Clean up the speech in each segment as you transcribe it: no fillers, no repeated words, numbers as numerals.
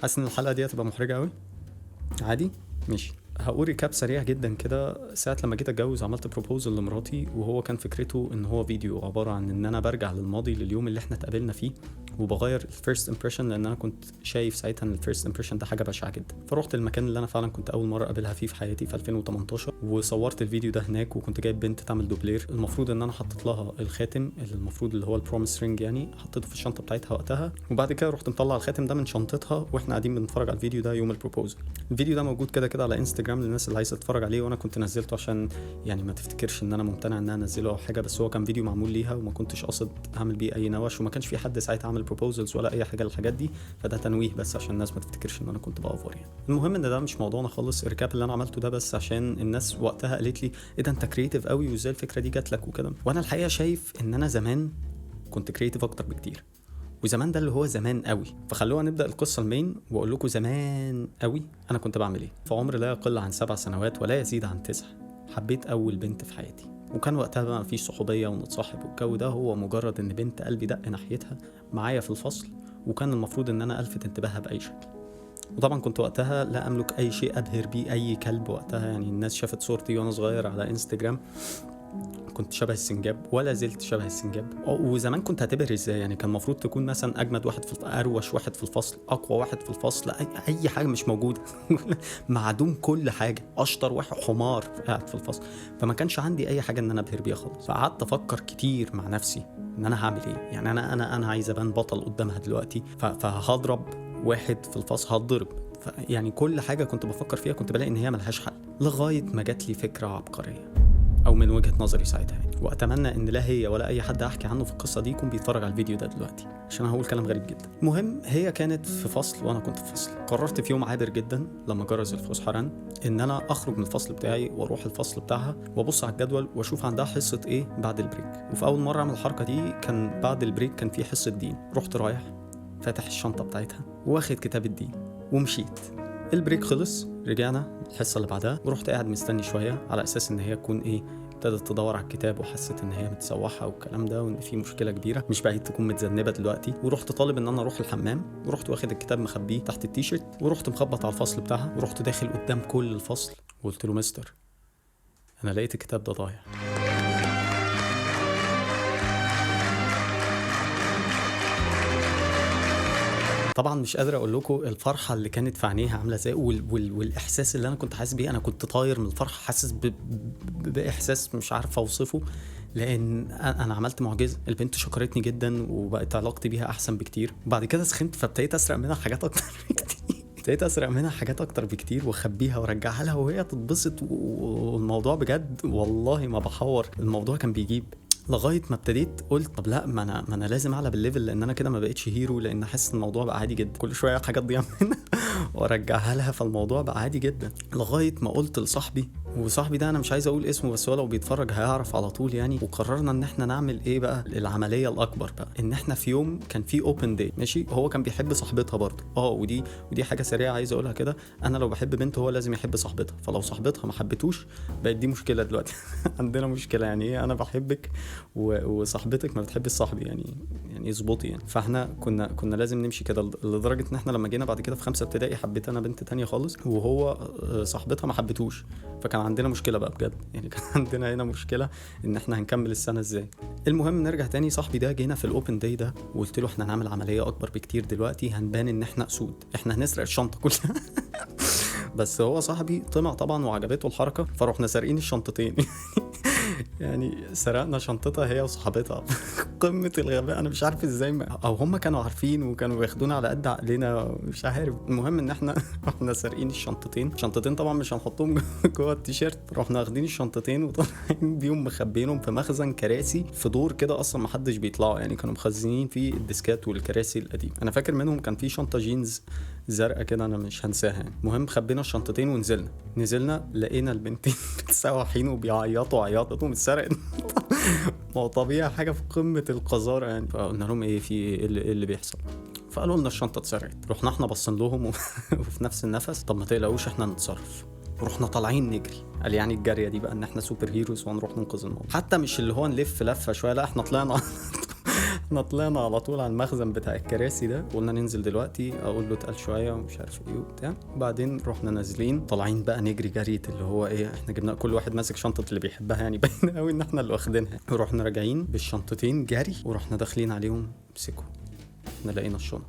حاسس ان الحلقة دي هتبقى محرجه قوي. عادي ماشي. هقول recap سريع جدا كده. ساعة لما جيت اتجوز عملت proposal لمراتي، وهو كان فكرته ان هو فيديو عبارة عن ان انا برجع للماضي لليوم اللي احنا اتقابلنا فيه وبغير ال first impression، لان انا كنت شايف ساعتها ان ال first impression ده حاجة بشعة جدا. فروحت المكان اللي انا فعلا كنت اول مرة اقابلها فيه في حياتي في 2018، وصورت الفيديو ده هناك، وكنت جايب بنت تعمل دوبلير. المفروض ان انا حطيت لها الخاتم اللي المفروض اللي هو ال promise ring يعني، حطيته في الشنطة بتاعتها وقتها، وبعد كده رحت مطلع الخاتم ده من شنطتها واحنا قاعدين بنتفرج على الفيديو ده يوم ال proposal. الفيديو ده موجود كده كده على انستجرام للناس اللي عايزه تتفرج عليه، وانا كنت نزلته عشان يعني ما تفتكرش ان انا ممتنع ان انا انزله او حاجة، بس هو كان فيديو معمول ليها وما كنتش قاصد اعمل بيه اي نوش، وما كانش في حد ساعتها عمل proposals ولا اي حاجة للحاجات دي، فده تنويه بس عشان الناس ما تفتكرش ان انا كنت بأفور يعني. المهم ان ده مش موضوعنا خالص، ال recap اللي انا عملته ده بس عشان الناس وقتها قالت لي ايه ده انت creative قوي وازاي الفكرة دي جات لك وكده، وانا الحقيقة شايف ان انا زمان كنت creative اكتر بكتير، وزمان ده اللي هو زمان قوي. فخلونا نبدا القصة ال main واقول لكم زمان قوي انا كنت بعمل ايه. في عمر لا يقل عن 7 سنوات ولا يزيد عن 9 حبيت اول بنت في حياتي، وكان وقتها بقى مفيش صحوبيه ونتصاحب والجو ده، هو مجرد ان بنت قلبي دق ناحيتها معايا في الفصل، وكان المفروض ان انا الفت انتباهها باي شكل. وطبعا كنت وقتها لا املك اي شيء ابهر بيه اي كلب وقتها، يعني الناس شافت صورتي وانا صغير على انستجرام كنت شبه السنجاب، ولا زلت شبه السنجاب. وزمان كنت هتبهر ازاي يعني، كان المفروض تكون مثلا اجمد واحد في، اروش واحد في الفصل، اقوى واحد في الفصل، اي حاجة مش موجودة معدوم كل حاجة، اشطر واحد حمار قاعد في الفصل. فما كانش عندي اي حاجة ان انا ابهر بيها خالص. فقعدت افكر كتير مع نفسي ان انا هعمل ايه، يعني انا عايز ابان بطل قدامها دلوقتي، فهضرب واحد في الفصل، هتضرب، يعني كل حاجة كنت بفكر فيها كنت بلاقي ان هي ملهاش حل، لغاية ما جات لي فكرة عبقرية او من وجهة نظري ساعتها يعني. واتمنى ان لا هي ولا اي حد احكي عنه في القصة دي يكون بيتفرج على الفيديو ده دلوقتي، عشان هقول كلام غريب جدا. المهم هي كانت في فصل وانا كنت في فصل. قررت في يوم عابر جدا لما جرس الفسحة رن ان انا اخرج من الفصل بتاعي واروح الفصل بتاعها وابص على الجدول واشوف عندها حصة ايه بعد ال break. وفي اول مرة اعمل الحركة دي كان بعد ال break كان في حصة دين. رحت رايح فاتح الشنطة بتاعتها واخد كتاب الدين ومشيت. ال break خلص، رجعنا الحصة اللي بعدها ورحت قاعد مستني شوية على اساس ان هي تكون ايه ابتدت تدور على الكتاب وحست ان هي متسوحه والكلام ده وان في مشكلة كبيرة مش بعيد تكون متذنبه دلوقتي. ورحت طالب ان انا اروح الحمام، ورحت واخد الكتاب مخبيه تحت التيشيرت، ورحت مخبط على الفصل بتاعها، ورحت داخل قدام كل الفصل وقلت له مستر انا لقيت الكتاب ده ضايع. طبعا مش قادر اقول لكم الفرحة اللي كانت في عينيها عامله ازاي، والاحساس اللي انا كنت حاسس بيه. انا كنت طاير من الفرحة، حاسس باحساس مش عارف اوصفه، لان انا عملت معجزه. البنت شكرتني جدا وبقت علاقتي بيها احسن بكتير. وبعد كده سخنت فابتديت اسرق منها حاجات اكتر بكتير، ابتديت اسرق منها حاجات اكتر بكتير واخبيها وارجعها لها وهي تتبسط. والموضوع بجد والله ما بحور، الموضوع كان بيجيب لغاية ما ابتديت قلت طب لا، ما انا لازم اعلى بال level، لان انا كده ما بقتش hero، لان حاسس الموضوع بقى عادي جدا، كل شوية حاجة تضيع منها وارجعها لها، فالموضوع بقى عادي جدا. لغاية ما قلت لصاحبي، وصاحبي ده انا مش عايز اقول اسمه بس هو لو بيتفرج هيعرف على طول يعني. وقررنا ان احنا نعمل ايه بقى، العملية الاكبر بقى، ان احنا في يوم كان في open day ماشي، هو كان بيحب صاحبتها برضه ودي حاجة سريعة عايز اقولها كده، انا لو بحب بنت هو لازم يحب صاحبتها، فلو صاحبتها ما حبتوش بقت دي مشكلة دلوقتي عندنا مشكلة، يعني ايه انا بحبك وصاحبتك ما بتحبش صاحبي، يعني اظبطي يعني. فاحنا كنا لازم نمشي كده، لدرجة ان احنا لما جينا بعد كده في 5 ابتدائي حبيت انا بنت تانية خالص وهو صاحبتها ما حبتوش، فكان عندنا مشكلة بقى بجد يعني، كان عندنا هنا مشكلة ان احنا هنكمل السنة ازاي. المهم نرجع تاني، صاحبي ده جينا في ال open day ده وقلت له احنا هنعمل عملية اكبر بكتير دلوقتي، هنبان ان احنا اسود، احنا هنسرق الشنطة كلها بس هو صاحبي طمع طبعا وعجبته الحركة، فروحنا سارقين الشنطتين يعني سرقنا شنطتها هي وصاحبتها قمة الغباء، انا مش عارف ازاي او هم كانوا عارفين وكانوا بياخدونا على قد عقلنا مش عارف. المهم ان احنا احنا سارقين الشنطتين، شنطتين طبعا مش هنحطهم جوه التيشيرت، رحنا واخدين الشنطتين وطالعين بيهم مخبينهم في مخزن كراسي في دور كده اصلا ما حدش بيطلعه يعني، كانوا مخزنين فيه الديسكات والكراسي القديمة. انا فاكر منهم كان في شنطه جينز زرقاء كده انا مش هنساها يعني. المهم خبينا الشنطتين ونزلنا، نزلنا لقينا البنتين متسوحين وبيعيطوا عياطهم اتسرقت ما هو طبيعي، حاجة في قمة القذاره يعني. فقلنا لهم ايه في ايه اللي بيحصل؟ فقالوا لنا الشنطة اتسرقت. رحنا احنا بصين لهم وفي نفس النفس طب ما تقلقوش احنا نتصرف، ورحنا طالعين نجري. قال يعني الجارية دي بقى ان احنا super heroes وهنروح ننقذ الموضوع، حتى مش اللي هو نلف لفه شوية، لا احنا طلعنا احنا طلعنا على طول على المخزن بتاع الكراسي ده، وقلنا ننزل دلوقتي، اقول له اتقل شوية ومش عارف ايه وبتاع. بعدين رحنا نازلين طالعين بقى نجري جرية اللي هو ايه، احنا جبنا كل واحد ماسك شنطه اللي بيحبها يعني، باين قوي ان احنا اللي واخدينها. ورحنا راجعين بالشنطتين جري، ورحنا داخلين عليهم امسكوا، احنا لقينا الشنط.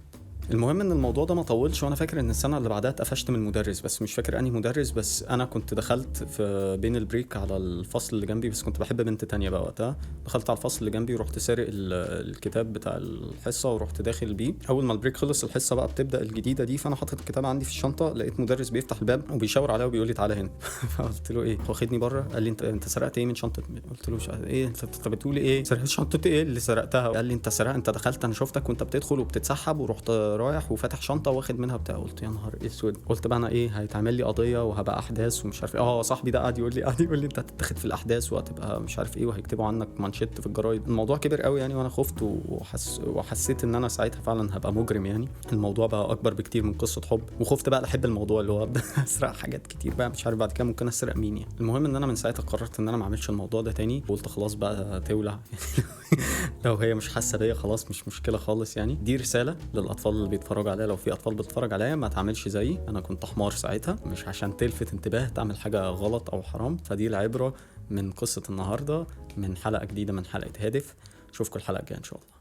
المهم ان الموضوع ده ما طولش، وانا فاكر ان السنة اللي بعدها اتقفشت من المدرس، بس مش فاكر انهي مدرس. بس انا كنت دخلت في بين ال break على الفصل اللي جنبي، بس كنت بحب بنت تانية بقى وقتها. دخلت على الفصل اللي جنبي ورحت سارق الكتاب بتاع الحصة ورحت داخل بيه. اول ما ال break خلص الحصة بقى بتبدا الجديدة دي، فانا حاطط الكتاب عندي في الشنطة، لقيت مدرس بيفتح الباب وبيشاور عليا وبيقول لي تعالى هنا. فقلت له ايه؟ واخدني بره، قال لي انت سرقت ايه من شنطه؟ قلت له ايه انت بتقول ايه؟ سرقت شنطه ايه اللي سرقتها؟ قال لي انت سرقت، انت دخلت، انا شفتك وانت بتدخل وبتتسحب، ورحت رايح وفاتح شنطه واخد منها بتاع. قلت يا نهار اسود، قلت بقى انا ايه هيتعمل لي قضية وهبقى احداث ومش عارف ايه. صاحبي ده قاعد يقول لي انت هتتاخد في الاحداث وهتبقى مش عارف ايه، وهيكتبوا عنك مانشيت في الجرايد. الموضوع كبر قوي يعني، وانا خفت وحسيت ان انا ساعتها فعلا هبقى مجرم يعني. الموضوع بقى اكبر بكتير من قصة حب، وخفت بقى احب الموضوع اللي هو ابدا اسرق حاجات كتير بقى، مش عارف بعد كده ممكن اسرق مين يعني. المهم ان انا من ساعتها قررت ان انا ما اعملش الموضوع ده تاني، وقلت خلاص بقى تولع. لو هي مش حاسه بيا خلاص مش مشكلة خالص يعني. دي رسالة للاطفال اللي بيتفرجوا عليا، لو في اطفال بتتفرج عليا ما تعملش زيي، انا كنت حمار ساعتها، مش عشان تلفت انتباه تعمل حاجة غلط او حرام. فدي العبرة من قصة النهارده، من حلقة جديدة من حلقة هادف. اشوفكم الحلقة الجاية ان شاء الله.